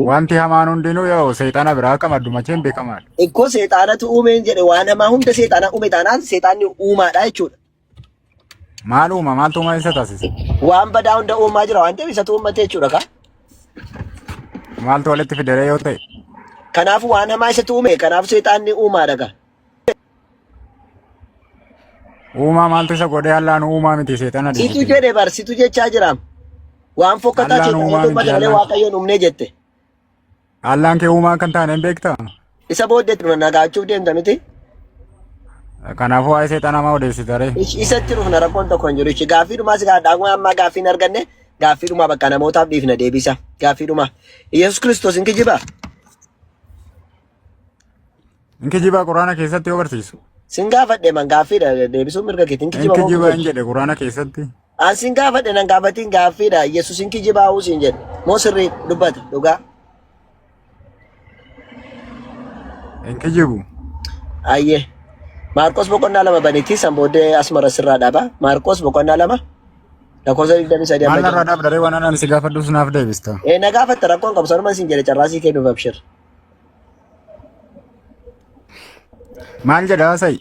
Wanti hamaan hundinuu yoo seexana biraa akka maddu macheen beekamaadha. Ikkoo seexaanatu uumeen jedhe waan hamaa hunda seexaana uume taanaan seexaanni uumaadha jechuudha. Maal uuma maaltu uumaa isa taasise? Waan badaa hunda uumaa jira waan ta'eef isatu uummate jechuudha kaa. Maaltu walitti fidere yoo ta'e? Kanaafuu waan hamaa isatu uume kanaaf seexaanni uumaadha kaa. Uumaa maaltu isa godhee Allaan uumaa miti seexana Situ dhiisiti. jedhe bar situ jechaa jira. Waan fokkataa Allaan seexanatu uumaa miti uummate malee Allaan. Waaqayyoon uumnee jette. Allaan kee uumaa kan taane hin beektaa? Isa booddee itti dhufna nagaachuuf deemta miti. Kanaafuu waa'ee seexanaa maa odeessita ree? Isatti dhufna rakkoon tokko hin jiru. Ishi gaaffii dhumaa si gaadha. Akkuma ammaa gaaffii hin arganne gaaffii dhumaa bakka namootaaf dhiifna deebisa. Gaaffii dhumaa. Yesuus Kiristoos hin kijibaa? Hin kijibaa quraana keessatti yoo barsiisu. Sin gaafadhe man gaaffiidha deebisuun mirga keeti. Hin Hin kijibaa moo kijibaa hin kijiba? jedhe quraana keessatti. An sin gaafadhe nan gaafatiin gaaffiidha. Yesuus hin kijibaa uu siin jedhe. Moo sirrii dubbata dhugaa. Hin kijibu. Ayyee. Maarqos boqonnaa 2 banitii san booddee asuma sirraa dhaaba. Maarqos boqonnaa 2 lakkoofsa 23 Maal amma narraa ja'a. dhaabda ree waan anaan si gaafadhus naaf deebista. Ee na gaafatta rakkoon qabu sanuma siin jedhe carraa sii kennuuf abshir. Maal jedha haasa'i?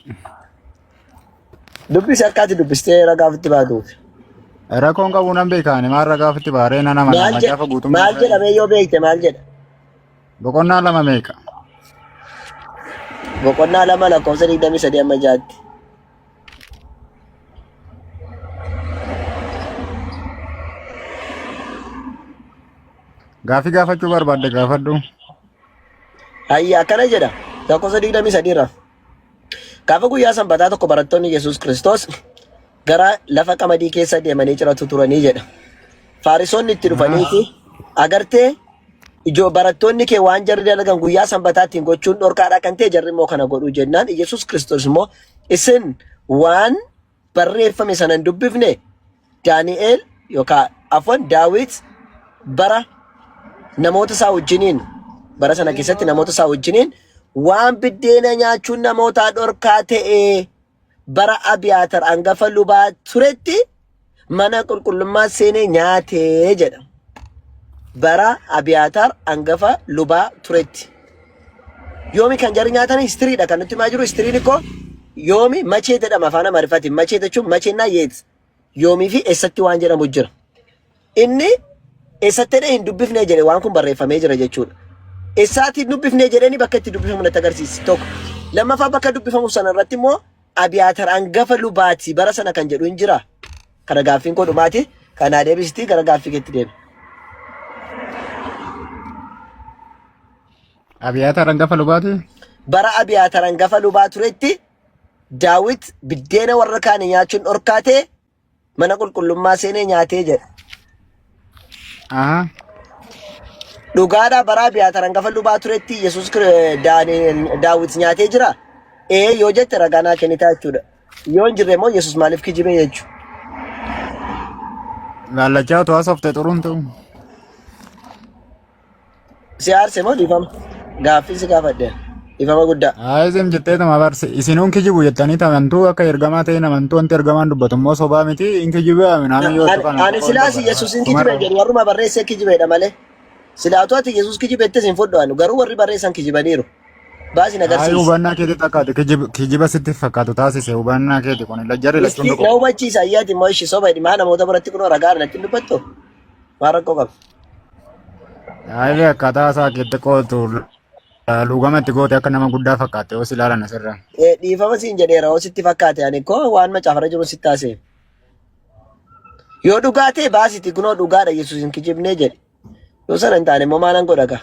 Dubbisi akka ati dubbistee ragaa ofitti baatuuf. Rakkoon qabu nan beeka ani maal ragaa ofitti baaree nan amana Maal macaafa guutummaa maal isaa jedhamee yoo beekte maal jedha? Boqonnaa 2 meeqa? Boqonnaa 2 lakkoofsa 23 amma 6tti. Gaaffii gaafachuu barbaadde gaafadhu. Hayya akkana jedha lakkoofsa 23 irra. Gaafa guyyaa sanbataa tokko barattoonni Yesuus Kiristoos gara lafa qamadii keessa deemanii ciratu turanii jedha. Faarisoonni itti dhufaniiti agartee ijoo barattoonni kee waan jarri dalagan guyyaa sanbataa ittiin gochuun dhorkaadha kan ta'e jarri immoo kana godhuu jennaan Yesuus Kiristoos immoo isin waan barreeffame sana hin dubbifne Daani'eel yookaan afwan Daawit bara namoota isaa wajjiniin bara sana keessatti namoota isaa wajjiniin waan biddeena nyaachuun namootaa dhorkaa ta'e bara Abiyaatar angafa lubaa turetti mana qulqullummaa seenee nyaatee jedha. Bara Abiyaatar angafa lubaa turetti. Yoomi kan jarri nyaatan histiriidha kan nutti himaa jiru histiriin ikkoo yoomi machee jedhama afaan Amaariffaatiin. Machee jechuun macheennaa yeet. Yoomii fi eessatti waan jedhamu jira. Inni eessatti jedhee hin dubbifnee jedhe waan kun barreeffamee jira jechuudha. Eessaatti hin dubbifnee jedhanii bakka itti dubbifamu natti agarsiisi tokko. Lammaffaa bakka dubbifamu sana irratti immoo Abiyaatar angafa lubaati bara sana kan jedhu hin jira. Kana gaaffiin koo dhumaati. Kanaa deebisitii gara gaaffii keetti deemi. Abiyaatar angafa lubaati? Bara Abiyaatar angafa lubaa turetti Daawit biddeena warra kaanii nyaachuun dhorkaa ta'e mana qulqullummaa seenee nyaatee jedha. Aha. Dhugaadhaa bara Abiyaatar angafa lubaa turetti Yesuus Daawit nyaatee jira? Ee yoo jette ragaa naa kennitaa jechuudha. Yoo hin jirre immoo Yesuus maaliif kijibee jechuudha. Laallachaa otoo haasofte xuruun ta'u. Si aarse moo dhiifama? Gaaffii si gaafadhe. Dhiifama guddaa. Haa isin jetteetuma barse isinuun kijibu jettanii amantuu akka ergamaa ta'een amantuu wanti ergamaan dubbatu immoo sobaa miti hin kijibee minaamin yoo Ani kana ani silaas Yesuus hin kijibe jedhu warruma barreessee kijibeedha malee. Silaatu ati Yesuus kijibettis hin fudhu anu garuu warri barreessan kijibaniiru. Baasi na Hayi agarsiisi. hubannaa keeti takkaate kijiba sitti fakkaatu taasise hubannaa keeti kun jarri lachuun Isti na dogoggora. hubachiisa ayyaati immoo ishii soba jedhi namoota biratti kunoo ragaa natti hin dubbattu. Maal rakkoo qaba? Hayi akkaataa isaa keetti qootu luugama itti goote akka nama guddaa fakkaatte yoo si ilaalan asirraa. Dhiifama siin jedheera hoo sitti fakkaate ani koo waan macaafarra jiru sitti haasa'e. Yoo dhugaa ta'e baasiti kunoo dhugaadha Yesuus hin kijibnee jedhe. Yoo sana hin taane immoo maalan godha gaa?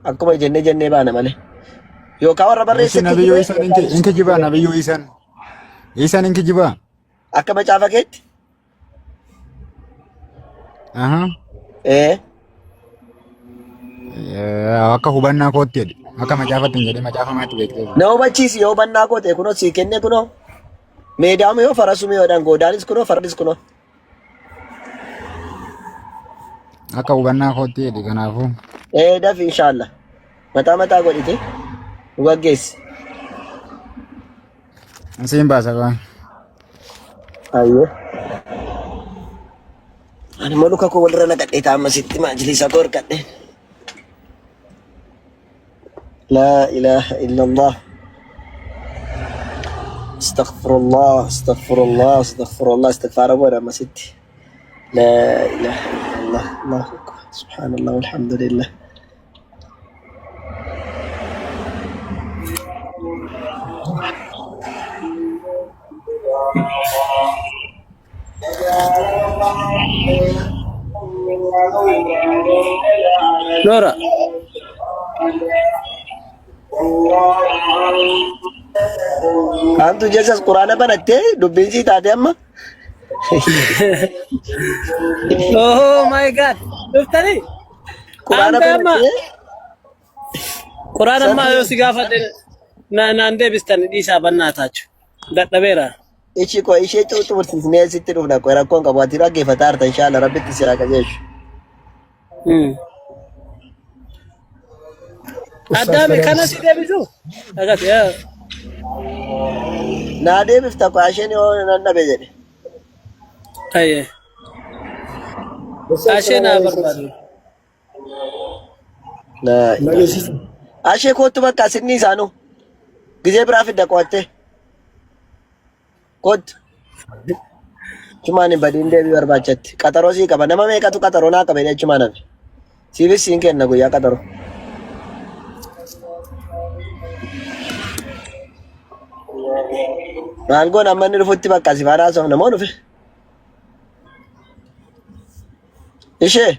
Akkuma jennee jennee baana malee. Yookaan warra Ishi barreessetti nabiyyuu kijibee isaan yookaan hin Yesuus kijibaa kijibee. nabiyyuu isaan. Isaan hin kijibaa. Akka macaafa keetti? Aha. Ee. Akka hubannaa kootti jedhe. Akka macaafatti hin jedhe macaafa maatti beektee. Na hubachiisi yoo hubannaa koo ta'e kunoo sii kennee kunoo. Meedaamu yoo farasuu mi'oodhaan goodaanis kunoo fardis kunoo. Akka hubannaa kootti jedhe kanaafuu. Ee dafi inshallah. Mataa mataa godhite nu gaggeessi. Siin baasa kaa. Ayyee. Ani immoo luka koo walirra naqadhee ta'a ammasitti maajliisa koo hirkadhee. Laa ilaaha illallah. Astaghfirullah, astaghfirullah, astaghfirullah, istighfaara godha ammasitti. Laa ilaaha illallah, Allahu akbar, subhaanallah, walhamdulillah. Noora. Antu jesas quraana banattee dubbiin sii taate amma. Oh my God. Dhuftanii? Quraana Ante amma banattee Quraan ammaa sabni yoo si gaafadhe naan deebistan dhiisaa bannaa taachu. Dadhabeera. Ishi koo ishee xumursiisnee sitti dhufna qoy rakkoon qabu ati dhaggeeffataa jirta inshaalla rabbitti si haa qajeelchu. Ustaz Addaame Salaam. kana si deebisu? Akkas yaa. Naa deebifta qoy isheen yoo nan dhabe jedhe. Ayyee. Ustaz Ashee Salaam naa alaikum. barbaadu. Laa ilaaha. Nageessisa. Ashee kootu bakka sinni isaanuu gizee biraa fidda qo'attee kootu. Achumaan hin badiin deebii barbaachatti. Qaxaroo sii qaba. Nama meeqatu qaxaroo naa qaba jedhee achumaan hafe. Siifis siin kenna guyyaa qaxaroo. Maal goona amma inni dhufutti bakka si faana haasofna moo dhufe? Ishee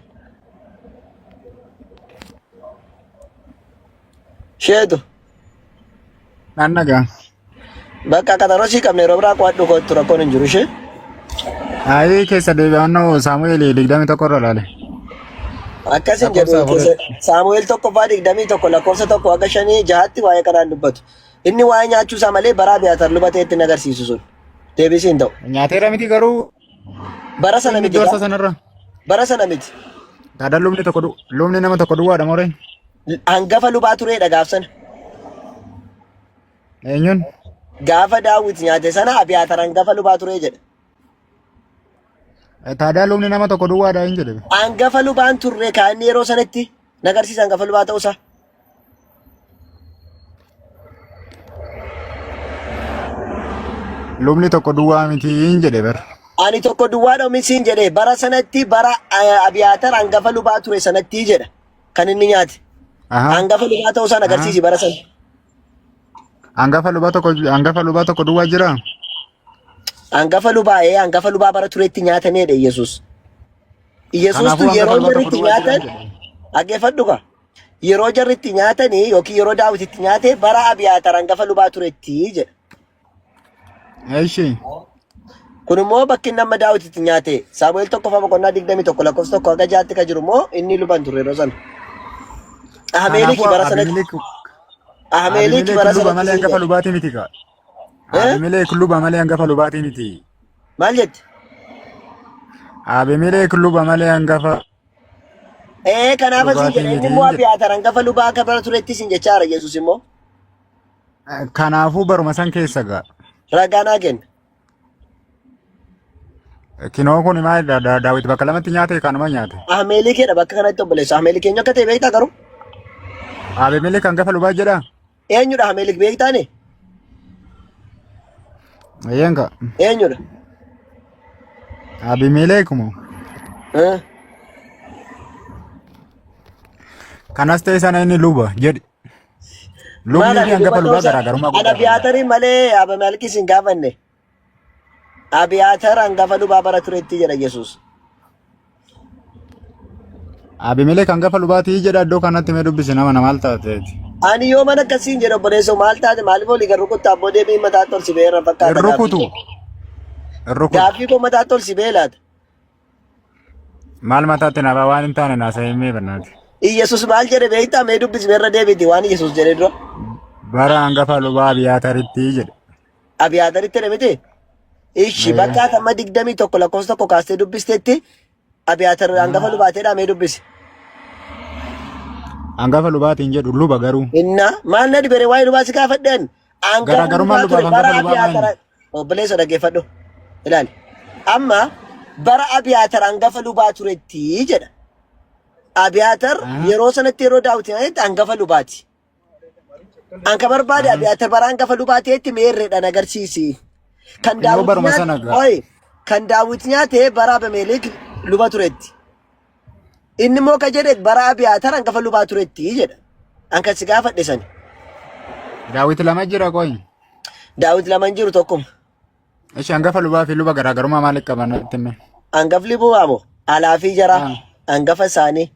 isheetu Naan nagaa. bakka qaxaroo sii qabne yeroo biraa qo'adhu kottu rakkoon hin jiru ishee. Ayii keessa deebi'annoo Saamu'eel 21 irra ilaale. Akkas hin Lakkoofsa jedhu afur. keessa Saamu'eel tokkoffaa 21 lakkoofsa 1 haga 5 6tti waa'ee kanaan dubbatu. Inni waa'ee nyaachuu isaa malee bara Abiyaatar luba ta'etti hin agarsiisu sun. Deebisii hin ta'u. Nyaateera miti garuu Bara sana inni miti iddoo gaa. sanarra. Bara sana miti. Daadhaan lubni tokko lubni nama tokko duwwaadha mooree. Hangafa lubaa tureedha gaaf sana. Eenyuun? Gaafa Daawit nyaate sana Abiyaatar hangafa lubaa turee jedha. Taadaa lubni nama tokko duwwaadha hin jedhe. Hangafa lubaan turre kaa inni yeroo sanatti nagarsiisa hangafa lubaa ta'uusaa. Lubni tokko duwwaa miti hin jedhe bar. Ani tokko duwwaadha misiin jedhe bara sanatti bara Abiyaatar hangafa lubaa ture sanatti jedha kan inni nyaate. Aha. Hangafa lubaa ta'uusaa nagarsiisi bara sana. Hangafa lubaa tokko duwwaa jira. Hangafa lubaa hangafa lubaa bara turetti nyaatameedha Iyyasuus. Iyyasuustu Kanaafuu hangafa yeroo lubaa jarri tokko itti duwwaa jira nyaatan hin jedhe. dhaggeeffadhu ka. Yeroo jarri itti nyaatanii yookiin yeroo Daawit itti nyaate bara Abiyaatar hangafa lubaa turetti jedha. Eeshi. Kun immoo bakki inni amma Daawit itti nyaate Saamu'eel tokkoffaa boqonnaa 21 lakkoofsa 1 haga 6tti kan jiru immoo inni luban ture yeroo sana. Ahimeeliki Kanaafuu bara sanatti Abimelek Ahimeeliki Abimelek bara luba sanatti malee siin hangafa jedha. lubaatii miti kaa. Eh? Abimelek luba malee hangafa lubaatii miti. Maal jette? Abimelek luba malee hangafa Ee kanaaf asiin lubaatii jedha inni miti immoo jedhe. Abiyaatar hangafa lubaa akka bara turetti siin jechaara Yesuus immoo Kanaafuu baruma san keessa gaa. ragaa naa kenna. Kinoo kun maalidha? Daawit bakka lamatti nyaate kanuma nyaate. Ahimeelikedha bakka kanatti obboleessa. Ahimeelik eenyu akka ta'e beektaa garuu? Abimelek hangafa lubaa jedhaa? Eenyudha Ahimeelik beektaani? Eeyyanka. Eenyudha? Abimelek moo? Eh? Kanas ta'e sana inni luba jedhi. Maal Lubni fi ati hangafa luba lubaa ta'uusaa? garaagarummaa Ana guddaa qaba. Abiyaatariin malee Abimelekis hin gaafanne. Abiyaatar hangafa lubaa bara turetti jedha Yesuus. Abimelek hangafa lubaatii jedha iddoo kanatti mee dubbisi nama na maal taateeti. Ani yoo mana akkasiin jedhe obboleessoo maal taate maaliif olii garuu kuttaa abboo deebii mataatti ol si beera Hin fakkaata gaaffii rukutu. koo. Hin rukutu. Gaaffii koo mataatti ol si bee laata? Maal mataatti naaf waan hin taane naasa'ee mee barnaati. Iyyasuus maal jedhe beektaa mee dubbisi irra deebiti waan Iyyasuus jedhe dura. Bara hangafa lubaa Abiyaataritti jedhe. Abiyaataritti jedhe miti. Ishi Ee. bakka ati amma 21 lakkoofsa 1 kaastee dubbistetti Abiyaatar hangafa lubaateedha mee dubbisi. Hangafa lubaatiin jedhu luba garuu. Inna maal na dibere waa'ee lubaa si gaafadheen. Hangafa Garaagarummaan lubaa ture lubaaf bara hangafa lubaa Abiyaatar maali? obboleessa dhaggeeffadhu. Ilaali. Amma Bara Abiyaatar hangafa lubaa turetti jedha. Abiyaatar yeroo sanatti yeroo Daawit nyaatetti hangafa lubaati. An ka barbaade Abiyaatar bara hangafa lubaa ta'etti meerreedhaan agarsiisi. Kan Innoo Daawit baruma nyaate sana gaa. oye kan Daawit nyaate bara Abimelek luba turetti. Inni immoo ka jedhe bara Abiyaatar hangafa lubaa turetti jedha. An kan si gaafadhe sani. Daawit lama jira qoy. Daawit lama hin jiru tokkuma. Ishi hangafa lubaa fi luba garaagarummaa maaliif qaban natti himi. Hangafli lubaa moo alaa fi jara Ah. hangafa isaanii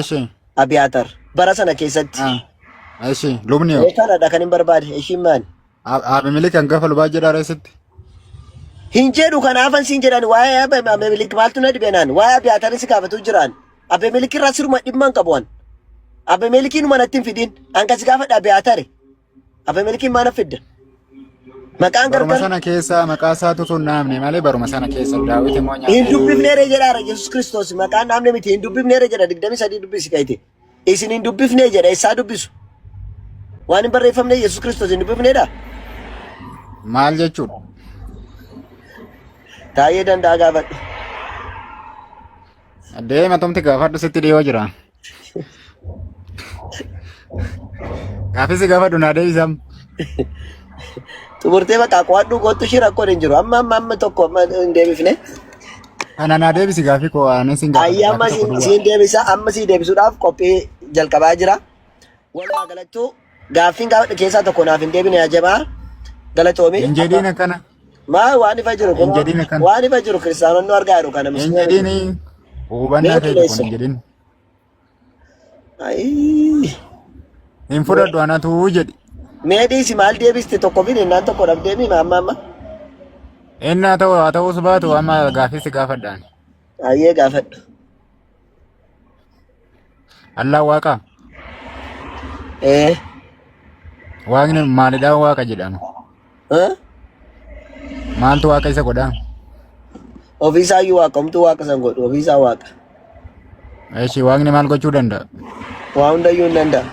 Ishi. Abiyaatar bara sana keessatti. Ah. Ishi lubni hoo? Ee kanadha kan hin barbaade ishiin maali? Abimelek hangafa lubaa jedha reessitti. Hin jedhu kanaafan siin jedhan waa'ee Abimelek maaltu na dhibe naan waa'ee Abiyaataris si gaafatu jiraan. Abimelek irraa siruma dhimma hin qabu an. Abimelekiin manatti hin fidin. An kan si gaafadhe Abiyaatari. Abimelekiin maal fidda? Maqaan Baruma gargar sana keessa maqaa isaatu osoo hin dhahamne malee baruma sana keessa Daawit immoo hin nyaatee dubbifneere jedhaara Yesuus Kiristoos maqaan dhaamne miti hin dubbifneere jedha 23 dubbisi ka'ite. Isin hin dubbifnee jedha eessaa dubbisu? Waan hin barreeffamne Yesuus Kiristoos hin dubbifneedha? maal jechuudha? Taa'ee danda'a gaafadhu. Deema tumti gaafadhu sitti dhiyoo jira. Gaaffii si gaafadhu naa deebisam. Xumurtee bakka qo'adhu kottu ishii rakkoon hin jiru. Amma amma amma tokko amma hin deebifne. Kana naa deebisi gaaffii koo anis hin gaafadhu Ayyi amma gaaffii tokko duwwaa. siin deebisa amma sii deebisuudhaaf qophii jalqabaa jira. Walumaa galattuu gaaffiin gaafadhu keessaa tokko naaf hin deebine ajabaa galatoomi. Hin jedhiin akkana. Maa waan ifa jiru Hin kun jedhiin akkana. waan ifa jiru kiristaanonni argaa jiru kana Hin musliima miti. jedhiin hubannaa Mee keeti kun xileessa. hin jedhiin. Ayii. Hin fudhadhu anatu jedhi. Mee dhiisi maal deebiste tokko fi innaan tokko dhabdee mi amma amma. Inni haa ta'u haa ta'uus baatu amma gaaffii si gaafadhaan. Ayyee gaafadhu. Allah waaqa. Ee. Waaqni maalidhaan waaqa jedhama? Eh? Maaltu waaqa isa godhaa? Ofiisaa iyyuu waaqa homtuu waaqa san godhu ofiisaa waaqa. Eshi waaqni maal gochuu danda'a? Waa hundayyuu hin danda'a.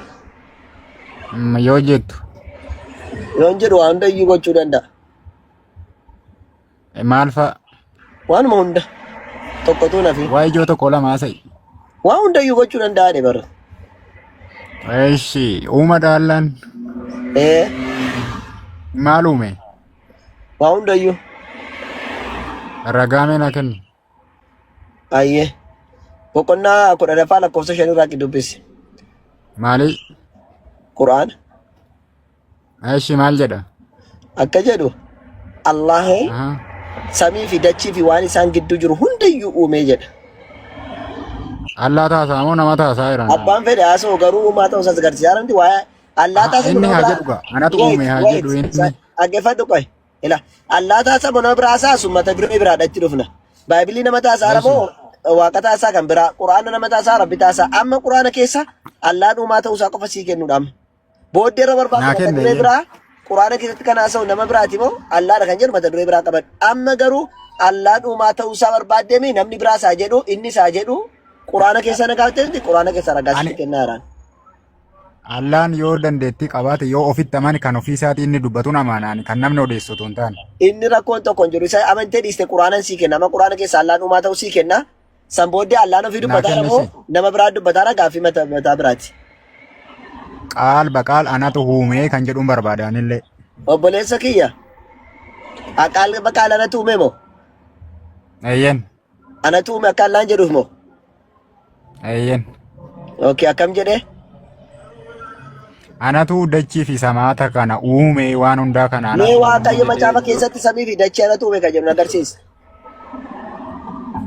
Yoo jettu Yoon jedhu waa hundayyuu gochuu danda'a. maal fa'a? Waanuma hunda tokkotu nafi. Waa ijoo tokko lama haasa'I. Waa hundayyuu gochuu danda'a de bara. Eshi uuma dhaallaan Ee maal uume? waa hundayyuu. Ragaa mee naa kenni. Ayyee. Boqonnaa 10ffaa lakkoofsa 5 irraa dubbisi. Maali? Qur'aana. Eshi maal jedha? Akka jedhu Allaaheen Ahaa. samii fi dachii fi waan isaan gidduu jiru hundayyuu uumee jedha. Allah taasaa moo nama taasaa jiran? Abbaan fedhe haasa'u garuu uumaa ta'uu isaas agarsiisa. Haramti waa'ee Allah Aha, taasisa inni nama haa biraa. jedhu gaa. Anatu Wait, uume haa wait. jedhu inni. Dhaggeeffadhu qoy. Ila Allah taasisa nama biraa haasa'a mata duree biraadha itti dhufna. Baaybilii nama taasisaa Eshi. moo waaqa taasisaa kan biraa quraana nama taasisaa rabbi taasisaa amma quraana keessa Allaan uumaa ta'uu isaa qofa sii kennuudha amma. Booddee irra barbaadu Naa mata kenne duree eeyyee. biraa quraana keessatti kan haasa'u nama biraati moo Allaadha kan jedhu mata duree biraa qabadhu. Amma garuu Allaan uumaa ta'uu isaa barbaaddeemi namni biraa isaa jedhu inni isaa jedhu quraana keessa na gaafatte quraana keessa ragaa Ani sitti kennaa jiraan. Allaan yoo dandeettii qabaate yoo ofitti amane kan ofii isaatii inni dubbatuun amanaani kan namni odeessu otoo hin taane. Inni rakkoon tokko hin jiru. Isa amantee dhiiste quraanan sii kenna. Amma quraana keessa Allaan uumaa ta'uu sii kenna. San booddee Allaan ofii Naa dubbataara kenni moo ishee. nama biraa dubbataara gaaffii mata mataa biraati. Qaal baqaal anatu uumee kan jedhuun barbaada anillee. Obboleessa kiyya aqaal baqaal anatu uume moo Eeyyen. anatu uume akka Allaan jedhuuf moo? Eeyyen. Okay akkam jedhee? Anatu dachii fi samaata kana uume waan hundaa kana Mee anatu uume Waaqayyo jedhee macaafa keessatti samii fi dachee anatu uume kan jedhu na agarsiisa.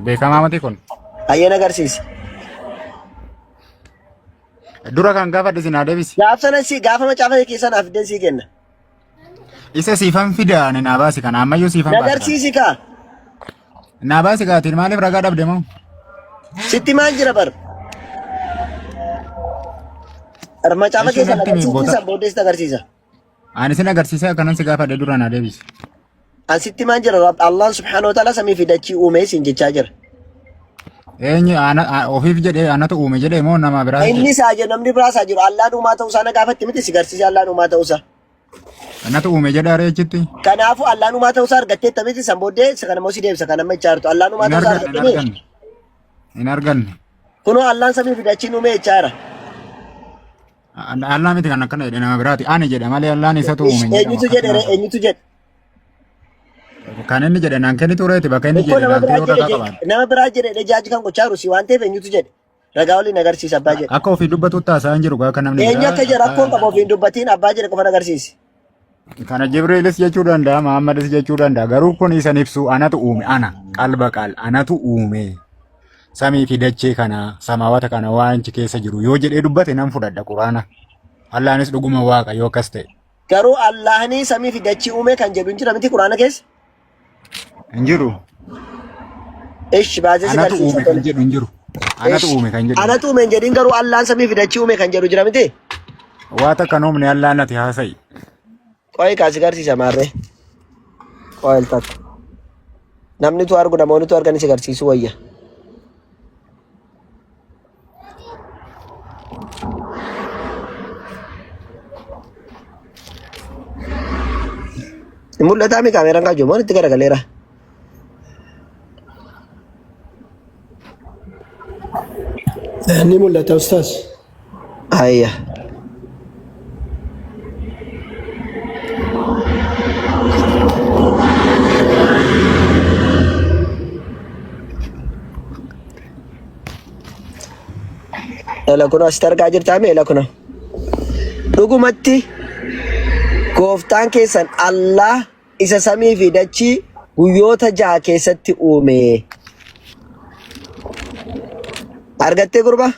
Beekamaa miti kun. Hayyee na agarsiisi. Dura kan gaafadhe isin haa deebisi. Gaaf sana si gaafa macaafa kee keessaa naaf fiddeen sii kenna. Isa siifan fida ani naa baasi kana ammayyuu siifan Na baasa kana. agarsiisi kaa. Naa baasi kaatiin maaliif ragaa dhabde moo? Sitti maal jira bar. Macaafa Ishee keessa na natti himi agarsiisi bota. san booddee sitti agarsiisa. Ani sin agarsiisee akkanan si gaafadhe dura naa deebisi. An sitti maan jira Rabb Allahn subhaanahu wa ta'ala samii fi dachii uumee siin jechaa jira. Eenyu ofiif jedhee anatu uume jedhee moo nama biraatu Inni jedhe? isaa jedhu namni biraa isaa jiru Allahn uumaa ta'uu isaa na gaafatti miti si garsiise Allahn uumaa ta'uu isaa. Anatu uume jedhaa reechitti. Kanaafuu Allaan uumaa ta'uusaa argatteetta miti san booddee isa kana immoo si deebisa kan amma jechaa jirtu. Allaan uumaa Hin ta'uusaa arganne hin argattanii? arganne. Hin arganne. Kunoo Allaan samii fi dachiin uume jechaa jira. Allaan miti kan akkana jedhe nama biraati. Ani jedha malee Allaan isatu uume hin jedhamu Eenyutu akkatti jedhe ree? naaf. Eenyutu jedhe? Kan inni jedhe naan kennitu reeti bakka inni Ikkoo jedhe nama laaltee biraa yoo jedhe ragaa jedhe qabaate. nama biraa jedhe jedhee jaaji kan gochaa jiru si waan ta'eef eenyutu jedhe? Ragaa waliin agarsiisa abbaa jedhe. Akka ofii dubbatutti haasa'aa hin jiru gaa akka namni Eenyu biraa akka jedhe rakkoon qabu akka ofiin dubbatiin abbaa jedhe qofan agarsiisi. kana Jibriilis jechuu danda'a Muhammadis jechuu danda'a garuu kun isan ibsu anatu uume ana qalba qal anatu uume samii fi dachee kana samaawata kana waan achi keessa jiru yoo jedhee dubbate nan fudhadha quraana. Allaanis dhuguma waaqa yoo akkas ta'e. Garuu Allahni samii fi dachii uume kan jedhu hin jira miti quraana keessa? Hin jiru. Ish baasee si Anatu garsiisa uume kan tole. jedhu hin jiru. Anatu Ish uume kan jedhu hin anatu jiru. uume hin jedhin garuu Allaan samii fi dachii uume kan jedhu jira miti? Waa takka hin uumne Allaan ati haasa'i. Qo'i kaa si garsiisa maarree. Qo'i takka. Namni tu argu namoonni tu argan si garsiisuu wayya. Hin mul'ataa mi kaameeraan kaajuu moo itti garagaleera? Ni mul'ata ustaas. Ayya. Ela kunoo asitti argaa jirtaa mee ela kunoo. Dhugumatti gooftaan keessan Allah isa samii fi dachii guyyoota ja'a keessatti uume. Argattee gurbaa?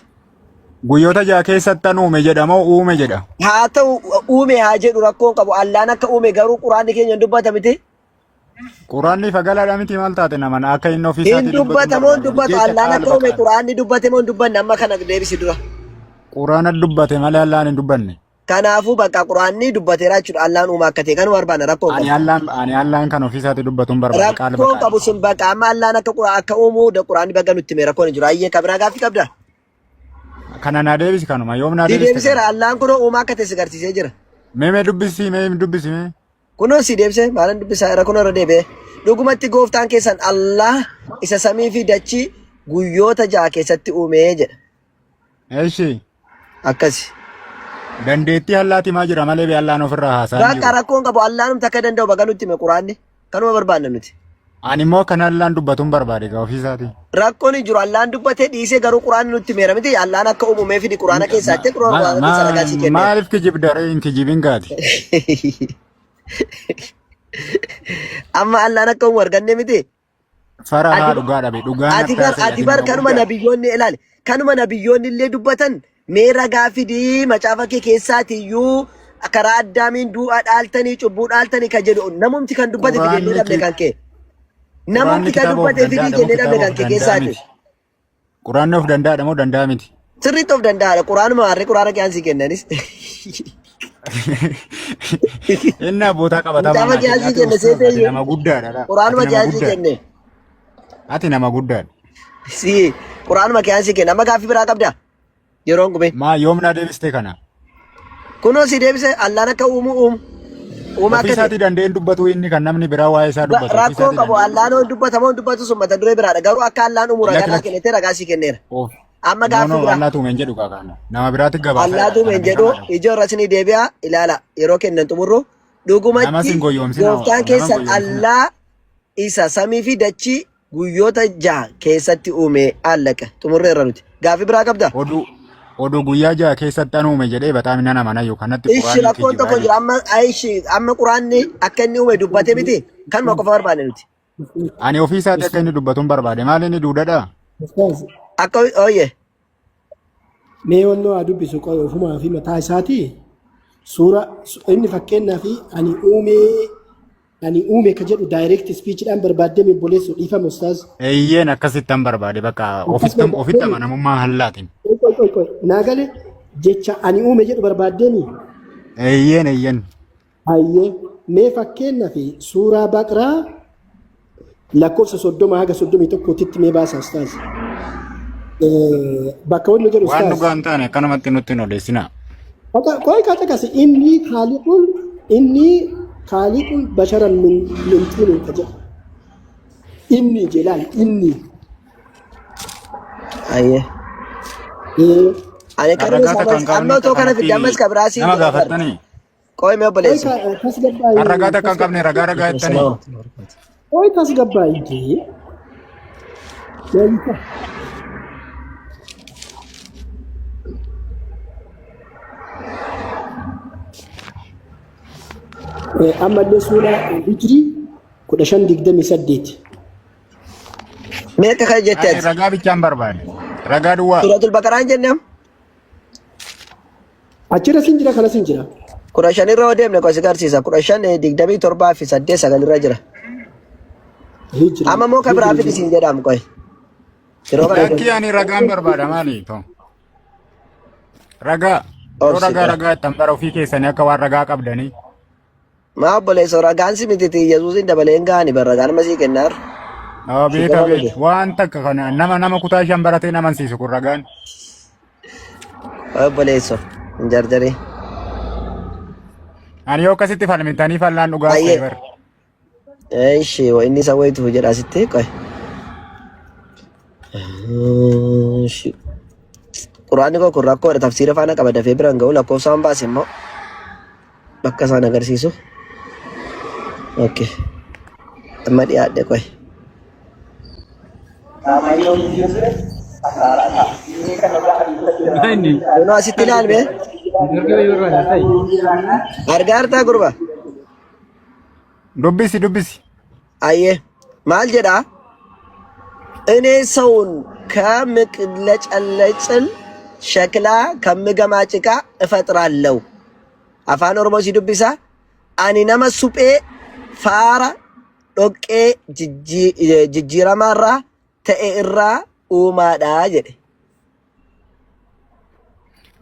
Guyyoota ja'a keessattan uume jedha moo uume jedha? Haa ta'u uume haa jedhu rakkoon qabu. Allaan akka uume garuu quraanni keenya hin dubbata miti. Quraanni fagalaadha miti maal taate naman akka inni ofii Hin isaatii dubbatu hin dubbata moo hin barbaadu. dubbatu? Jecha Allaan qaal akka uume baqaal. quraanni dubbate moo hin dubbanne amma kana deebisi dura. Quraana dubbate malee Allaan hin dubbanne. Kanaafuu bakka quraanni dubbateera jechuudha. Allaan uumaa akka ta'e kanuma barbaanna rakkoo hin Ani qabu. Allaan ani Allaan kan ofii isaatii dubbatu hin barbaadu qaal Rakkoon baqaal. qabu sun bakka amma Allaan akka qura akka uumuu quraanni bakka nutti hime rakkoon hin jiru. Ayyee kabiraa gaaffii qabda. Kana naa deebisi kanuma yoom naa Si deebiste deebiseera kana? Allaan kunoo uumaa akka ta'e si garsiisee jira. Mee mee dubbisi mee dubbisi mee. Kunoo si deebisee maalan dubbisaa irra kunoo irra deebi'ee. Dhugumatti gooftaan keessan Allah isa samii fi dachii guyyoota ja'a keessatti uumee jedha. Eshi Akkasi. dandeettii Allaati maa jira malee bee Allaan ofirraa haasaa hin Bakka jiru. rakkoon qabu Allaanumti akka danda'u baga nutti hime quraanni. Kanuma barbaanna nuti. Ani immoo kan Allaan dubbatu hin barbaade egaa ofii isaatii. Rakkoon hin jiru Allaan dubbatee dhiisee garuu quraanni nutti himeera miti Allaan akka uumamee fidi quraana keessaa jettee quraana keessaa ragaa sii kenneera. Maaliif kijibda ree hin kijibin gaati. Amma Allaan akka uumu arganne miti. Fara Ati haa dhugaa dhabe dhugaan ati bar natti haasa'e ati ati bar nama kanuma guddaadha. nabiyyoonni ilaali kanuma nabiyyoonni illee dubbatan mee ragaa fidii macaafa kee keessaatiyyuu karaa addaamiin du'a dhaaltanii cubbuu dhaaltanii kan jedhu namumti kan dubbate fide Quraanni illee dhabne ki kan kee Quraanni namumti kan kitaaba of dubbate fidii danda'aadha moo jennee dhabne kitaaba kan of kee danda'a keessaati miti? Quraanni of danda'aadha moo danda'a miti? Sirriitti of danda'aadha. Quraanuma harree quraana qiyaan sii kennanis. Inni abbootaa qabatamaa Mucaafa naa qiyaan kenna. sii Ati kenne ustaaz, seetee ati iyyuu. nama guddaadha. Ati Quraanuma nama qiyaan sii guddaadha. kenne. Ati nama guddaadha. Si quraanuma qiyaan sii kenne. Amma gaaffii biraa qabdaa? Yeroon gubee. Maa yoom naa deebiste kana? Kunoo si deebise Allaan akka uumu uumu. Uumaa Ofii akka ta'e. isaatii danda'een dubbatu inni kan namni biraa waa'ee isaa dubbatu. Ofii Rakkoon isaatii qabu danda'een Allaan dubbatu. hoo dubbatamoo hin dubbatu sun mata duree biraadha. Garuu akka Allaan uumu ragaa Lakki naa lakki. kennite ragaa sii kenneera. Of. Amma No gaaffii no biraa. Allaatu uume hin jedhu kaa kana. Nama biraatti gabaasa Allaatu jedha. uume Kana hin jedhu beekamaadha. ijoo irra isinii deebi'a ilaala yeroo kennan xumurru Namas dhugumatti hin goyyomsina. gooftaan Nama hin keessan goyyomsina. Allaa isa samii fi dachii guyyoota jaha keessatti uume allaqa xumurreerra nuti. Gaaffii biraa qabdaa? Oduu oduu guyyaa jaha keessatti an uume jedhee bataami nan amana kanatti Ishi quraanni rakkoon kijibaa tokko jira jechuudha. amma ishi amma quraanni akka inni uume dubbate miti kanuma qofa barbaanne nuti. Ani ofii isaatti akka inni dubbatu hin barbaade. Maal inni duudadhaa? Ustaaz, Akka ooyye mee wannoo haa dubbisu qoy ofumaa fi mataa isaatii suura inni fakkeenyaa fi ani uumee ani uume ka jedhu direct speech dhaan barbaaddee mi obboleessu dhiifama ustaaz. Eeyyeen akkasittan barbaade bakka Akkas ofitti ofitti barbaaddee mi amanamummaa hallaatiin. qoy qoy qoy qoy naa gale jecha ani uume jedhu barbaaddee mi Eeyyeen eeyyeen. Hayyee mee fakkeenyaa fi suuraa baqraa lakkoofsa 30 haga 31tti mee baasa ustaaz. Bakka wanni jedhu Waan ustaaz. dhugaa hin taane akkanumatti nutti hin odeessinaa. Qoy kaa caqasi inni kaaliqul inni Kaaliqul basharan min min xiinin ka jedhu. Inni jedhaan inni. Ayyee. Ee, Ani kan Ragaa isaa takka hin qabne amma akka otoo kana fidde kanatti ammas ka biraa siin nama jedha bar. gaafattanii. Qoy mee Qoy obboleessa. tasgabbaa'i Kan ragaa takka hin qabne ragaa ragaa jettanii. Qoy tasgabbaa'i jee. Wayita. Ammallee suuraa Hijrii 1528. Mee akka kana jette Ani ati. ragaa bichaan barbaade. Ragaa duwwaa. Suuratul Baqaraan jenne am? Achirra sin jira kanas hin jira. 15 irra yoo deemne qosi garsiisa. 15 27 fi 8 9 irra jira. Hijrii. Amma immoo kan biraa fidi siin jedhaam qoy. Yeroo kana Lakkii ani ragaan barbaada maali? Too. Ragaa. Yoo Obsi ragaa qoy. ragaa jettan bara ofii keessanii akka waan ragaa qabdanii. Maa obboleessoo ragaan si miti Yesuusin dabalee hin gahani bar ragaan amma sii kennaar. Haa Si beeka gama beeka. miti. Waan takka kana nama nama kutaa shan baratee nama amansiisu kun ragaan. Obboleessoo hin jarjarii. Ani yoo akkasitti falmitanii fallaan dhugaa ta'e Baay'ee. bar. Eeshi inni isa wayitu jedha asitti qoy. Eeshi. Quraanni koo kun rakkoodha tafsiira faana qaba dafee biraan ga'u lakkoofsaan baase immoo bakka isaan agarsiisu. Okay. Amma dhiyaadhe qoy. Kunoo asitti ilaalme. Argaa jirtaa gurba? Dubbisi dubbisi. Ayyee maal jedhaa? እኔ ሰውን ከምቅለጨለጭል ሸክላ ከምገማ ጭቃ እፈጥራለሁ። Afaan Oromoo si dubbisa. Ani nama suphee faara dhoqqee jijjiiramaarraa ta'e irraa uumaadha jedhe.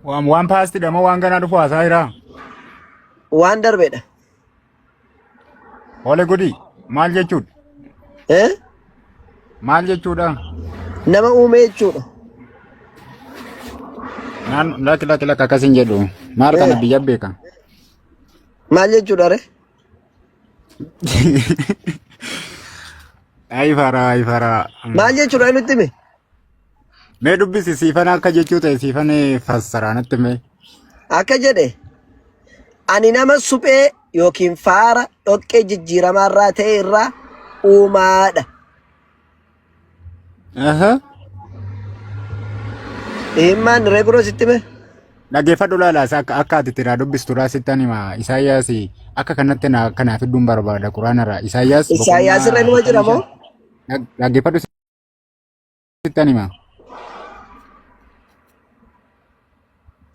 Waan waan paastiidha moo waan ganaa dhufu haasaa jiraa? Waan darbedha. Hole gudii maal jechuudha? Eh? Maal jechuudha? Nama uume jechuudha. Naan lakki lakki lakki akkas hin jedhu. Maal kana Eh. biyya beeka? Maal jechuudha re? Ayi faraa ayi faraa. Maal jechuudha nutti himi? Mee dubbisi siifan akka jechuu ta'e siifan fassaraa natti mee. Akka jedhe ani nama suphee yookiin faara dhoqqee jijjiiramaarraa ta'e irraa uumaadha. Aha. Himmaan ree kunoo sitti hime. Dhaggeeffadhu laala isa akka akka ati itti naa dubbistu raa sittan hima Isaayyaas akka kanatti naa kanaaf hidduun barbaada quraanarraa Isaayyaas Isaayyaas irra boqonnaa inuma jira moo? 45 dhaggeeffadhu sittan hima.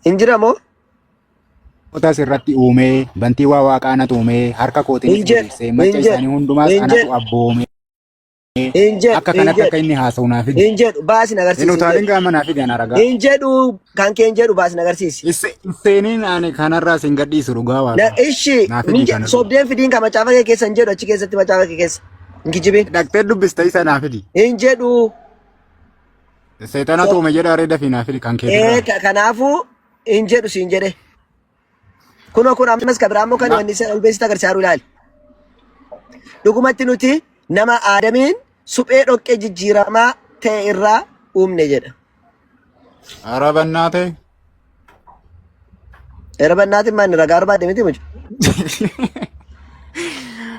Hin jira moo? Mootas irratti uumee bantii waa waaqaa anatu uumee harka Hin kootiinis jedhu, diriirsee hin macca jedhu, isaanii hundumaas hin anatu jedhu, abboomee hin jedhu, akka hin kanatti akka jedhu, inni haasa'u naa fidi. hin jedhu, baasi na Hin agarsiisi, hin utaalin jedhu. gaama naa fidi ana ragaa. Hin jedhu, kan kee hin jedhu baasi na agarsiisi. Isseeniin ani kanarraa sin gadhiisu dhugaa Na waaqaa. ishi, Naa fidi hin jedhu, kanarraa. sobdeen fidiin ka macaafa kee keessa hin jedhu achi keessatti macaafa kee keessa. Hin kijibin. Dhaqxee dubbista isa naa fidi. Hin jedhu. Seexana tuume jedha aree dafii naa fidi kan keetirraa. Ee, kanaafuu hin jedhu siin jedhe. Kunoo kun ammas ka biraa immoo kan wanni isa ol beeksisa agarsiisaa ilaali. Dhugumatti nuti nama Aadamiin suphee dhoqqee jijjiiramaa ta'e irraa uumne jedha. Ara bannaate. Era bannaatiin maanni ragaa barbaadde miti mucaa.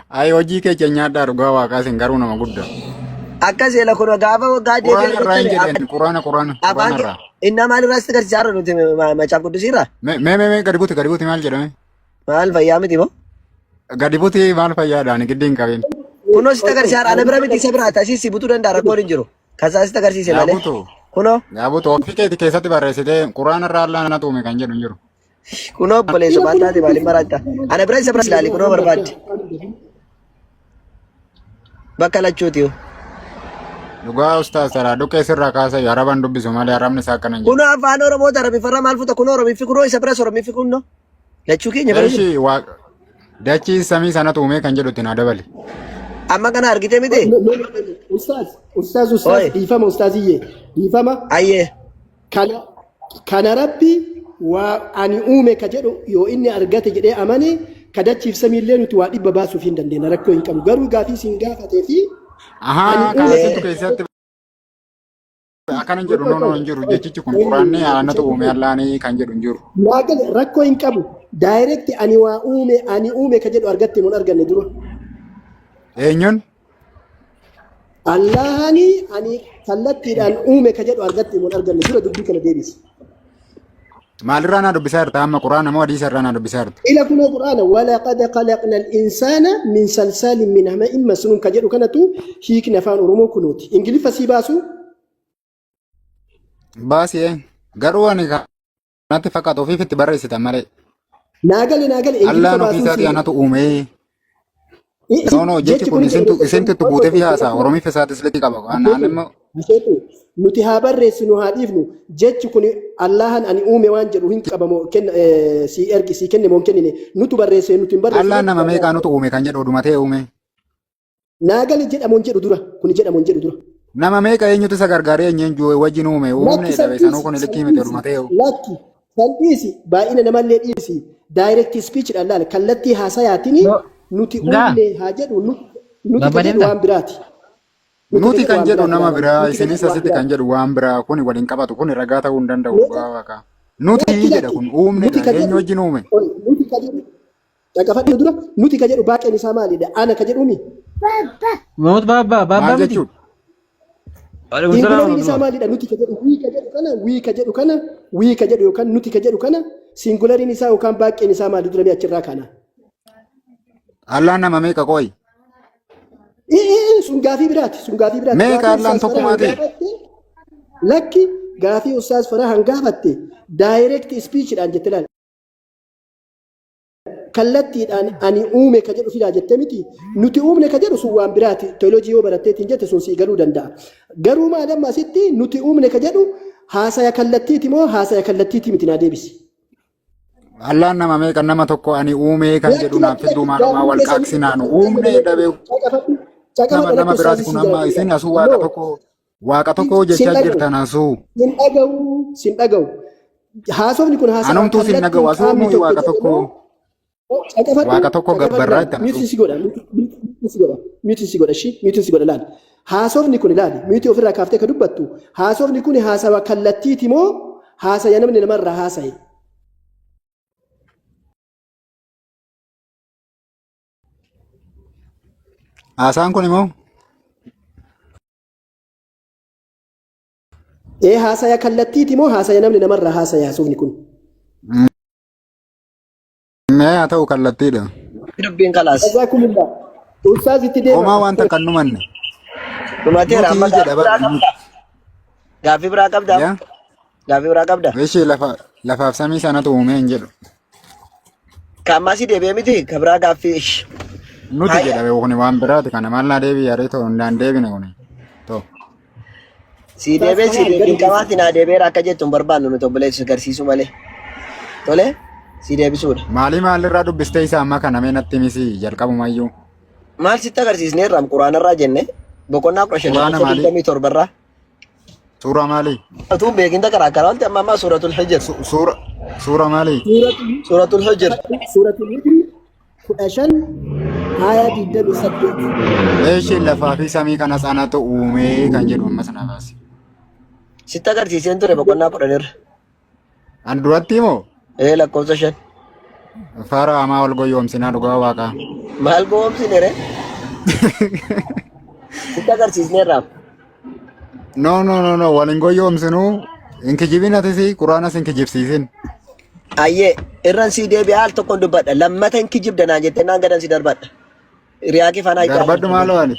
Ayi hojii kee nyaadhaa dhugaa waaqaa isin garuu nama guddaa. Akkas eela kun gaafa waggaa Quraana deebi'ee irraa hin argattani jedhan quraana quraana afaan quraana irraa. innaa maal irraa sitti agarsiisaa jirra nuti macaaf qudusii irraa? Mee mee mee gadi buti gadi buti maal jedhame? Maal fayyaa miti moo? Gadi buti maal fayyaadha ani giddi hin qabin. Kunoo sitti agarsiisaa jirra. Ana bira miti isa biraa tasii si butuu danda'a rakkoon hin jiru. Kasaa sitti agarsiise Yaa malee. butu Kunoo yaa butu ofii keeti keessatti barreessitee quraana irraa allaa na tuume kan jedhu hin jiru. kunoo obboleessa maal taate maaliin maraatta? Ana bira isa bira ilaali kunoo barbaadde. Bakka lachuuti. Dhugaa ustaaz taraa dhukkee sirraa kaasa araban dubbisu malee arabni isaa akkana hin jedhu. Kunoo afaan Oromoo Arabifarraa maal fuuta? Kunoo Oromiffi kunoo isa biras Oromiffi kunoo. Lachuu keenya bira jiru. Eshi waa dachii samii sanatu uumee kan jedhu itti naa dabali. Amma kana argite miti? Ustaaz, ustaaz, ustaaz, Oi. dhiifama ustaaziyyee, dhiifama. Ayyee. Kana, kana rabbi waa ani uume ka jedhu yoo inni argate jedhee amane Ka dachiif samiillee nuti waa dhibba baasuuf hin dandeenya, rakkoo hin qabnu. Garuu gaafii isin gaafatee fi ani Ahaa, kana uume situ keessatti akkana hin jedhu, no, no, hin jiru jechichi kun. Quraanni anatu uume Allaanii kan jedhu hin jiru. Naa gale, rakkoo hin qabu. Direct ani waa uume, ani uume ka jedhu argatte mun arganne dura. Eenyuun? Allahani ani kallattiidhaan uume ka jedhu argatte mun arganne dura, dubbii kana deebisi. Maalirraa naa dubbisaa jirta amma? Quraana moo hadiisa irraa naa dubbisaa jirta? Ila kunoo Qur'aana, walaqad khalaqna al-insaana min salsaalin min hama'in masnuun ka jedhu kanatu hiikni afaan Oromoo kunooti. Ingiliffa sii baasu. Baasii garuu ani kanatti fakkaatu ofiif itti barreessitan malee. Naa gale, naa gale, Ingiliffa Allaan ofii baasuun isaatii sii anatu uume. No, no, jechi jechi kun kun isintu itti guutee fi haasaa Oromiif isaatis liqii qaba. Naan immoo Asheetu nuti haa barreessinu haa dhiifnu, jechi kun Allahan ani uume waan jedhu hin qabamoo kenna sii ergi sii kenne moo hin kennine? Nutu barreesse, nuti hin barreessine. Allaan nama meeqaa nutu uume kan jedhu odumatee uume. Naa gale, jedhamoo hin jedhu dura kuni, jedhamoo hin jedhu dura. Nama meeqa, eenyutu isa gargaaree, eenyuun wajjin uume? Lakki Uumne san dhabe sanuu dhiisi, kun san likkii miti dhiisi, odumatee. Lakki san dhiisi, baay'ina namallee dhiisi, direct speech dhaan laala, kallattii haasayaatiin No, nuti ngaa, uumne haa jedhu, nuti ka babba jedhu deemta? waan biraati. Nuti ka Nuti jedhu kan waan jedhu biraati nama laala. biraa, Nuti ka isinis jedhu waan asitti kan biraati. jedhu waan biraa, kun waliin qabatu, kun ragaa ta'uu hin danda'u dhugaa waaqa. Nuti Lakki jedha lakki kun nuti uumnedha, ka eenyu jedhu wajjin uume? Oi, nuti ka jedhu dhagafadhu dura, nuti ka jedhu baaqeen isaa maalidha? Ana ka jedhumi. Mahmud baabba Maal baabba miti. jechuudha? Waalaikum salaam Singulariin isaa warahmatullah. maalidha? Nuti ka jedhu, we ka jedhu kana, we ka jedhu kana, we ka jedhu yookaan nuti ka jedhu kana, singulariin isaa yookaan baaqeen isaa maali dura achirraa kana? Allaan nama meeqa qoyi? Sun gaafii biraati. Sun gaafii biraati. Meeqa Gaafii Allaan Ustaaz Farahan tokkumaati? gaafatte, lakki, gaafii Ustaaz Farahan gaafatte direct speech dhaan jette laal. Kallattiidhaan ani uume ka jedhu fidaa jette miti. Nuti uumne ka jedhu sun waan biraati. Teoloojii yoo baratteetiin jette sun sii galuu danda'a. Garuu maal amma asitti nuti uumne ka jedhu haasaya kallattiiti moo haasaya kallattiiti miti, naa deebisi. Allaan nama meeqa? Nama tokko ani uumee kan Lakki jedhu naaf lakki fidduu lakki maalumaa gaafii wal keessa qaaqsinaanu uumnee dhabe nama caqafadhu nama lakki biraati ustaazii kun sii amma jala isin asuu waaqa no tokko, waaqa tokko sin jechaa dhaga'u jirtan asuu. Sin dhaga'u, sin dhaga'u. Haasofni kun haasawaa Anumtuu sin dhaga'u kallattiin asuu qaamni nuyi tokko waaqa jedhe tokko moo caqafadhu waaqa tokko caqafadhu gabbarraa laali jettan mute asuu. Si godha, mute si godha, mute si godha, shi mute si godha laali. Haasofni kun ilaali, mute ofirraa kaaftee ka dubbattu, haasofni kun haasawa kallattiiti moo haasaya namni namarraa haasaye? Haasaan kun immoo Ee, haasaya kallattiiti moo haasaya namni namarraa haasaya haasofni kun? Mee haa ta'u, kallattiidha. Dubbiin kalaas. Jazakumullah. Ustaaz, itti deema. Homaa wanta kan numanne. Dhumateera amma. Nuti jedha Gaaffii biraa bara. qabdaa? Gaaffii biraa qabdaa? Yaa Gaaffii biraa qabdaa? Ishee lafa lafaaf samii sanatu uumee hin jedhu. Ka ammaa si deebi'ee miti ka biraa gaaffii. Ish. Nuti Haya. jedha kuni waan biraati, kana maal naa deebi yaadee ta'u naan deebine kuni. Ta'u. Si deebi'ee si dirqamaatti naa deebi'eera akka jettu hin barbaannu nuti, obboleessu agarsiisuu malee. Tole, si deebisuudha. Maalii maalirraa dubbistee isa amma kana mee natti himisi jalqabumayyuu. Maal sitti agarsiisneerra? Quraanarraa jenne, boqonnaa 15 Quraana lakkoofsa maalii? 27rraa. Suuraa maalii? Utuu hin beekin takara karaa olti amma ammaa suuratul Hijr. Suura maalii? Suuratul Hijr. Suuratul Hijr 15 aayaa 28. Isheen lafaa fi samii kana sanatu uumee kan jedhu amma sana baasi. Sitti agarsiiseen ture boqonnaa 10 irra. An duratti moo? Ee, lakkoofsa 5. Faara hamaa wal goyoomsinaa dhugaa waaqaa. Maal goomsine ree? Sitti agarsiisneerra. No, no, no, no, wal hin goyoomsinuu, hin kijibin, atis quraanas hin kijibsiisin. Ayyee, irran sii deebi'aa, al tokkoon dubbadha. Lammata hin kijibda naan jettee naan gadan si darbadha. Hiriyaa kee faana Darbadhu maaloo ani.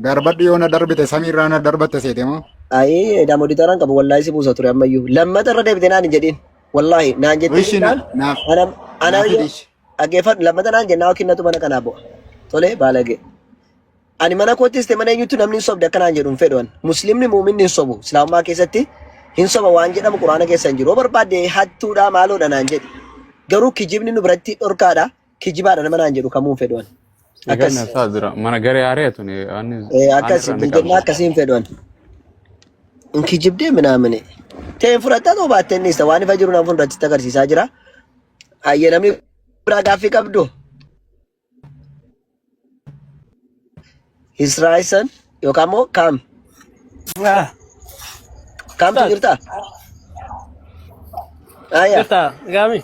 Darbadhu, yoo na darbite samiirraa na darbatte seete moo? Ayii, daamoditaraan qabu, wallaahi si buusa ture ammayyuu. Lammata irra deebite naan hin jedhin. Wallaahi naan jettee Ishi jennaan naaf ana ana naaf yoo hidhish. dhaggeeffadhu, lammata naan jennaa yookiin natu mana kanaa bu'a. Tole, baalagee. Ani mana koottis ta'e mana eenyutti namni hin sobde akka naan jedhu hin fedhu ani. Muslimni muuminni hin sobu. Islaamummaa keessatti hin soba waan jedhamu quraana keessa hin jiru. Yoo barbaadde hattuudha maaloodha naan jedhi. Garuu kijibni nu biratti dhorkaadha. Kijibaadha nama naan jedhu kamuu hin fedhu ani. Egaa Akkas. na isaa jira. Mana garee haaree tuni ani Akkas irraa ni bildignaa qabna. akkasii hin fedhu ani. Hin kijibdee minaamini. Ta'een fudhattaa ta'uu baattee inni isa waan ifa jiru nama fuulduratti agarsiisaa jira. Ayyee, namni biraa gaaffii qabdu. Israa'el yookaan immoo kaam Ah, kaamtu Ustaaz. jirtaa? Ayya. Jirta gaami.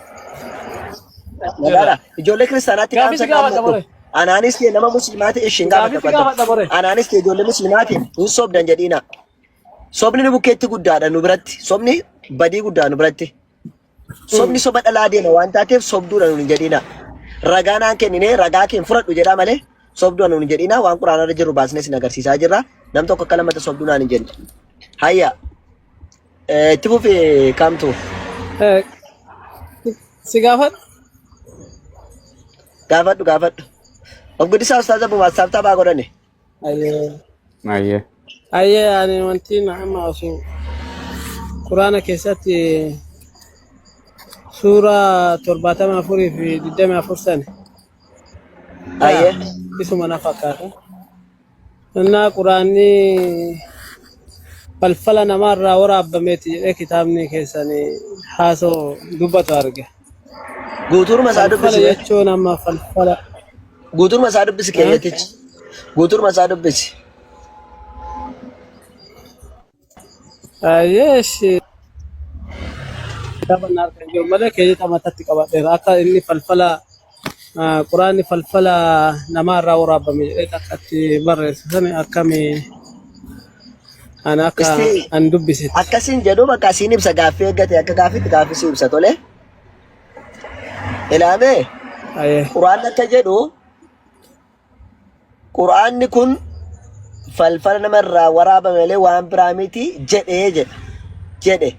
Nagaadha. Ijoollee kiristaanaatti Gaafii dhaamsa si gaafadha dhaammadhu. bore. Anaanis ta'e nama musliimaa ta'e ishiin Gaafii gaafadha si gaafadha bore. Anaanis ta'e ijoollee musliimaatiin hin sobdan jedhiina. Sobni nu bukkeetti guddaadha nu biratti. Sobni badii guddaa nu biratti. Sobni soba dhalaa deema waan taateef sobduudha nuun hin jedhiina. Ragaa naan kenninee ragaa keen fudhadhu jedhaa malee sobduudha nuun hin jedhiina. Waan quraanarra jiru baasnee sin agarsiisaa jirra. Nam tokko akka lammata sobduu naan hin jenne. Hayya. Itti fufi kaamtu. Si gaafadhu. Gaafadhu gaafadhu. Of guddisaa ustaaza bumaa saaftaa baa godhane. Ayyee. Ayyee. Ayyee ani wanti na amma osoo quraana keessatti suuraa 74 fi 24 sani. Ayyee. Isuma na fakkaata. Innaa quraanni falfala namaarraa waraabbameeti jedhee kitaabni keessan haasoo dubbatu arge. Guutuuruma isaa Falfala dubbisi. jechuun amma falfala. Guutuuruma isaa dubbisi keeyyatichi. Guutuuruma isaa dubbisi. Yeesh. Kitaaba na harka hin jiru malee keeyyata matatti qabadheera. Akka inni falfala quraanni falfala namaarraa waraabbame jedhee takkatti barreesse sani akkamii ani akka Isti an dubbisetti. akkasiin jedhu bakka asiin ibsa gaaffii eeggate akka gaaffiitti gaaffii si ibsa tole. Ilaamee Ayyee. quraanni akka jedhu quraanni kun falfala namarraa waraabame malee waan biraa miti jedhee jedha. Jedhe.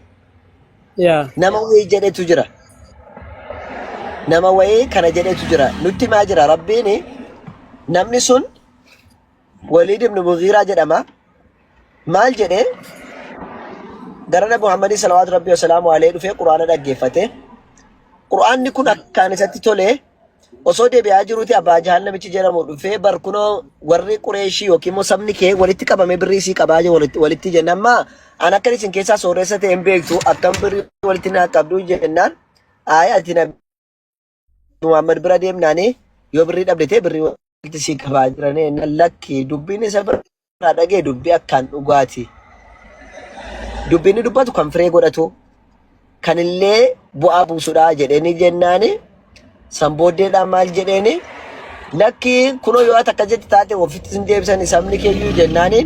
Yaa. Nama wayii jedhetu jira. Nama wayii kana jedhetu jira. Nutti himaa jira Rabbiin namni sun Waliid ibn Mughiiraa jedhama. Maal jedhee gara Nabi Muhammadii salawaatu Rabbii wasalaamu alayhi dhufee Qur'aana dhaggeeffate. Qur'aanni kun akkaan isatti tole osoo deebi'aa jiruuti Abbaa Jahaal namichi jedhamu dhufee bar kunoo warri Qureeshii yookiin immoo sabni kee walitti qabamee birrii isii qabaa jiru walitti, walitti jenna amma an akkan isin keessaa sooressa ta'e hin beektu akkam birrii walitti naa qabdu jennaan ayi ati Nabi Muhammad bira deemnaani yoo birrii dhabde ta'e birrii walitti sii qabaa jiranii jennaan lakki dubbiin isa biraa dhagee dubbii akkaan dhugaati. Dubbiin inni dubbatu kan firee godhatu kan illee bu'aa buusudha jedheeni jennaani san booddeedhaan maal jedheeni lakki kunoo yoo ati akkas jette taate ofitti sin deebisani sabni keeyyuu jennaani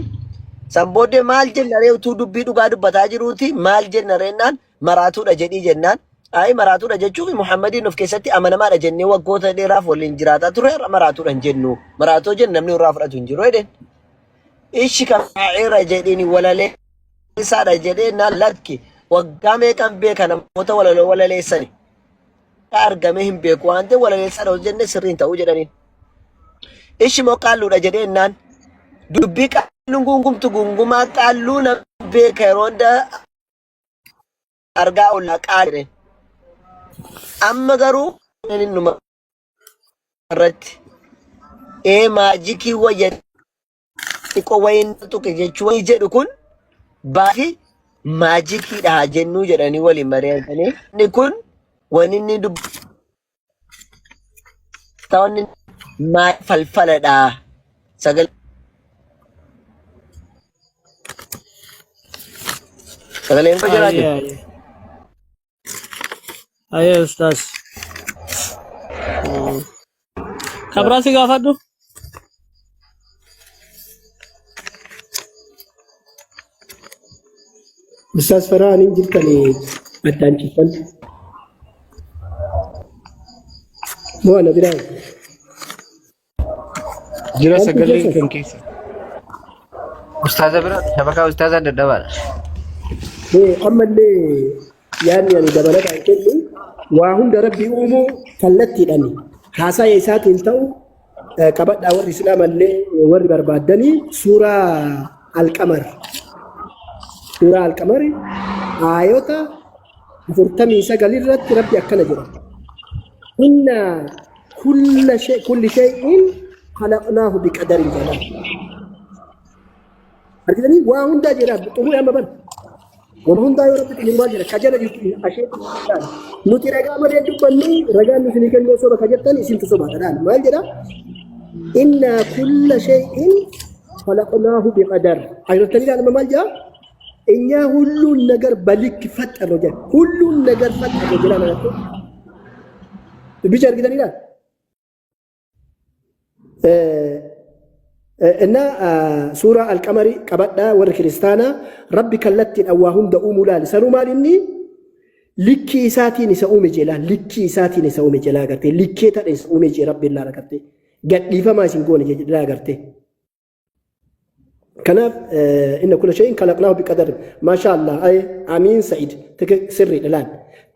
san booddee maal jenna ree utuu dubbii dhugaa dubbataa jiruuti maal jenna reennaan maraatuudha jedhii jennaan ayi maraatuudha jechuun Muhammadiin of keessatti amanamaadha jennee waggoota dheeraaf waliin jiraataa turre har'a maraatuudha hin jennu maraatoo jennu namni irraa fudhatu hin jiru jedheen. Ishi kan shaa'ira jedhiin walaleessaadha jedhee naan lakki waggaa meeqan beeka namoota walaloo walaleessani argamee hin beeku waan ta'eef walaleessaadha osoo jennee sirriin ta'uu jedhaniin. Ishi moo qaalluudha jedhee naan dubbii qaalluun guungumtu guungumaa qaalluu na beeka yeroo hunda argaa ollaa qaali jedheen. Amma garuu inni numa irratti ee maajikii wayya xiqqoo wayiin tuqe jechuu wayii jedhu kun baafi maajikiidha haa jennuu jedhanii waliin mari'atanii inni kun wanni inni dubbata wanni maal falfaladha sagalee sagaleen koo jiraate Ayyee ayyee. Ayyee ustaaz. Kabraa si gaafadhu. Ustaaz Farhaan hin jirtanii addaan cittan. Moo ana biraa? Jira Maaltu sagaleen keessa? kan keessa. Ustaaza bira shabakaa ustaaza dadhabaadha. Ee, ammallee yaadni ani dabalataan kennu waa hunda rabbi uumuu kallattiidhaan haasaya isaatiin ta'u qabadhaa warri islaamallee warri barbaaddanii suuraa alqamar suuraa alqamar aayota 49 irratti rabbi akkana jedha inna kulla shay kulli shay'in khalaqnaahu biqadarin jedha Argitanii waa hundaa jedha xumure amma bara. Waan hundaa yoo rabbi xumuru maal jedha ka jala jirtu ashee nuti ragaa malee dubbannu ragaan nuti ni kennu soba ka jettan isintu soba kadhaan maal jedha inna kulla shay'in Khalaqnaahu biqadar. Agartanii ilaalama maal jedha? እኛ ሁሉን ነገር በልክ ፈጠርነው jedha. ሁሉን ነገር ፈጠርነው jedha agartee. Dubbicha argitanii ilaala. እና suuraa alqamarii qabadhaa warri kiristaanaa rabbi kallattiidhaan waa hunda uumuu laali. Sanuu maal inni likkii isaatiin isa uume jedha. Likkii isaatiin isa uume jedha agartee. Likkee tadha isa uume jedha rabbiin laala agartee. Gadhiifamaa isin goone jedha agartee. Kanaaf inna kulla shay'in kalaqnaahu biqadar. Maashaa Allah. Ay amiin Sa'id sirriidha laal.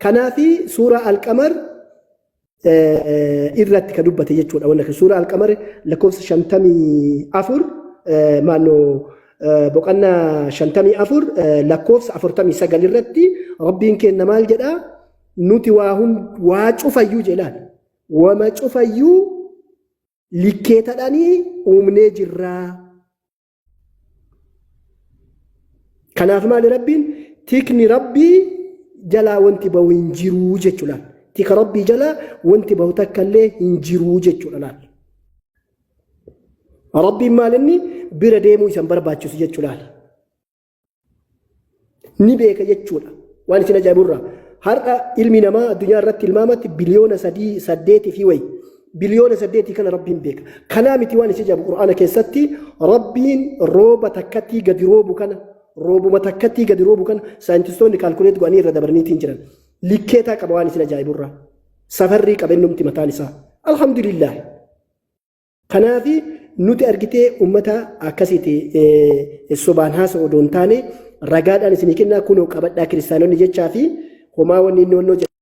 Kanaafi suuraa alqamar irratti ka dubbate jechuudha. Wanna suuraa alqamar lakkoofsa 54 maannoo boqonnaa 54 lakkoofsa 49 irratti rabbiin kenna maal jedha? Nuti waa hund waa cufayyuu jedhaan. Wama cufayyuu likkeetadhanii uumnee jirraa. Kanaaf maali rabbiin tikni rabbii jalaa wanti bahu hin jiruu jechuudha. Tika rabbii jalaa wanti bahu takka illee hin jiruu jechuudha laal. Rabbiin maal inni bira deemuu isan barbaachisu jechuudha. Ni beeka jechuudha. Waan isin ajaa'iburraa. Har'a ilmi namaa addunyaa irratti ilmaamatti biliyoona sadii saddeetii fi wayi. Biliyoona saddeetii kana rabbiin beeka. Kanaa miti waan isin ajaa'ibu Qur'aana keessatti rabbiin rooba takkattii gadi roobu kana roobuma takkattii gadi roobu kana saayintistoonni kaalkuleet godhanii irra dabaraniitiin jiran. Likkeetaa qaba waan isin ajaa'iburraa. Safarrii qaba innumti mataan isaa. Alhamdulillah. Kanaafi nuti argitee ummata akkasiiti sobaan haasa'u odoo hin taane ragaadhaan isinii kennaa kunoo qabadhaa kiristaanonni jechaa fi homaa wanni inni onnoo jedhu.